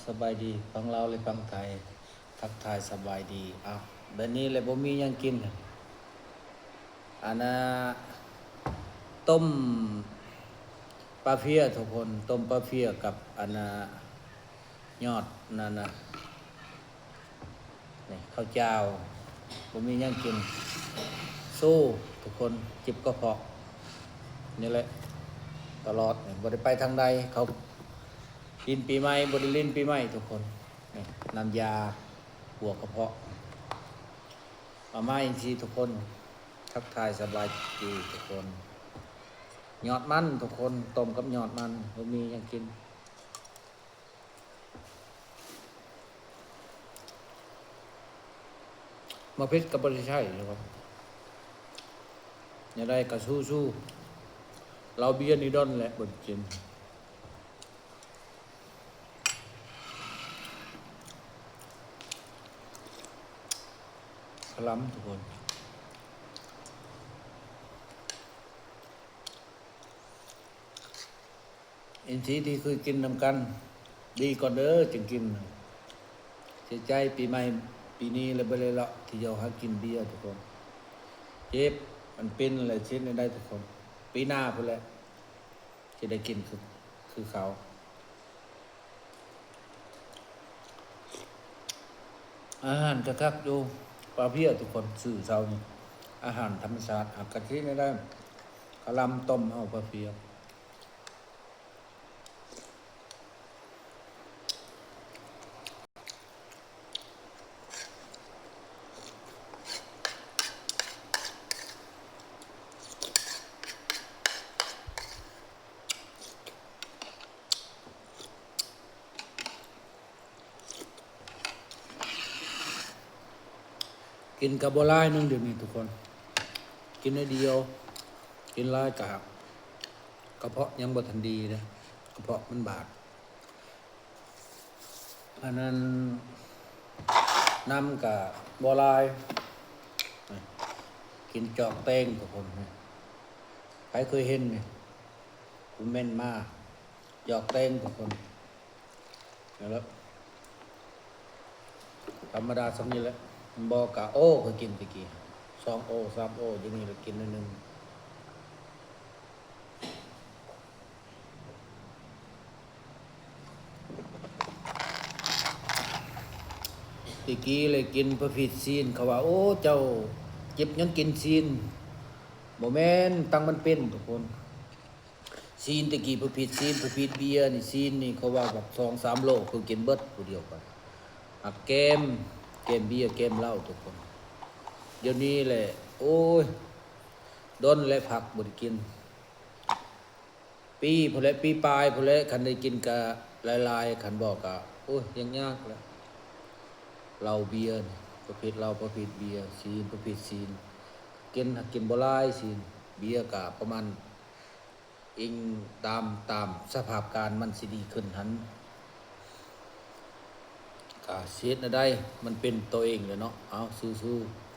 ສະບາຍດີຝັ່ງລາວ ແລະ ຝັ່ງໄທ ທັກທາຍສະບາຍດີ. ອ້າວ ແບບນີ້ແຫຼະ ບໍ່ມີຫຍັງກິນ. ອັນນ່າ ຕົ້ມປາເພຍທຸກຄົນ, ຕົ້ມປາເພຍກັບອັນນ່າ ຍອດນັ້ນນະ ນີ້ເຂົ້າຈ້າວ ບໍ່ມີຫຍັງກິນ. ສູ້ທຸກຄົນ ເຈັບກະເພາະນີ້ແຫຼະ ຕະຫຼອດນີ້ ບໍ່ໄດ້ໄປທາງໃດ. ເຂົາຫຼິ້ນປີໃໝ່ ບໍ່ໄດ້ຫຼິ້ນປີໃໝ່ທຸກຄົນ. ນີ້ນ້ຳຢາປົວກະເພາະ ເອົາມາອີກທີທຸກຄົນ. ທັກທາຍສະບາຍດີທຸກຄົນ. ຍອດມັນທຸກຄົນ ຕົ້ມກັບຍອດມັນ ບໍ່ມີຫຍັງກິນ. ໝາກເຜັດກໍບໍ່ໄດ້ໃຊ້ແລ້ວ ແນວໃດກໍສູ້ໆ. ເຫຼົ້າເບຍນີ້ດົນແຫຼະບໍ່ໄດ້ກິນ. ຄະລຳທຸກຄົນ. ເອັນຊີ ທີ່ເຄີຍກິນນຳກັນ ດີກ່ອນເດີຈຶ່ງກິນ. ເສຍໃຈປີໃໝ່ປີນີ້ລະບໍ່ໄດ້ເລາະທ່ຽວຫາກິນເບຍທຸກຄົນ. ເຈັບ ມັນເປັນແຫຼະ ຊິເຮັດແນວໃດທຸກຄົນ. ປີໜ້າພຸ້ນແຫຼະ ຊິໄດ້ກິນຄື ຄືເກົ່າ. ອາຫານກະຄັກຢູ່ ປາເພຍທຸກຄົນ. ຊື້ເຊົ້ານີ້ ອາຫານທຳມະຊາດ ຫາກະທິນີ້ໄດ້ ຄະລຳຕົ້ມເອົາປາເພຍ. ກິນກະບໍ່ຫຼາຍໜຶ່ງດຽວນີ້ທຸກຄົນ ກິນໜ້ອຍດຽວ. ກິນຫຼາຍກະກະເພາະຍັງບໍ່ທັນດີເດ້ ກະເພາະມັນບາດ. ອັນນັ້ນ ນ້ຳກະບໍ່ຫຼາຍ. ກິນຈອກແຕງທຸກຄົນ. ໃຜເຄີຍເຫັນນີ້ ຄອມເມັນມາ. ຈອກແຕງທຸກຄົນ. ນັ້ນແຫຼະ ທຳມະດາສ່ຳນີ້ແຫຼະ. ບໍ່ກະໂອ ເຄີຍກິນແຕ່ກີ້ ສອງໂອ ສາມໂອ ດຽວນີ້ລະກິນໜ້ອຍໜຶ່ງ. ແຕ່ກີ້ລະກິນປະເພດຊີ້ນ ເຂົາວ່າ ໂອ ເຈົ້າເຈັບຫຍັງກິນຊີ້ນ. ບໍ່ແມ່ນ ຕັງມັນເປັນທຸກຄົນ. ຊີ້ນແຕ່ກີ້ປະເພດຊີ້ນ ປະເພດເບຍນີ້ ຊີ້ນນີ້ເຂົາວ່າບັກສອງສາມໂລ ເຂົາກິນເບິດຜູ້ດຽວກັນ. ຫາກແກ້ມ ແກ້ມເບຍ ແກ້ມເຫຼົ້າທຸກຄົນ. ດຽວນີ້ແຫຼະ ໂອ້ຍ ດົນແລ້ວຜັກບໍ່ໄດ້ກິນ ປີພຸ້ນແຫຼະ ປີປາຍພຸ້ນແຫຼະ. ຄັນໄດ້ກິນກະຫຼາຍໆ ຄັນບໍ່ກະ ໂອ້ຍ ຍາກໆ ແຫຼະ. ເຫຼົ້າເບຍນີ້ ປະເພດເຫຼົ້າ ປະເພດເບຍ ຊີ້ນ ປະເພດຊີ້ນ ກິນ ຫາກກິນບໍ່ຫຼາຍຊີ້ນ. ເບຍກະປະມານ ອີງຕາມ ຕາມສະພາບການມັນຊິດີຂຶ້ນຫັ້ນ ກະຊິເຮັດແນວໃດ ມັນເປັນໂຕເອງແຫຼະເນາະ. ເອົາ ສູ້ໆ.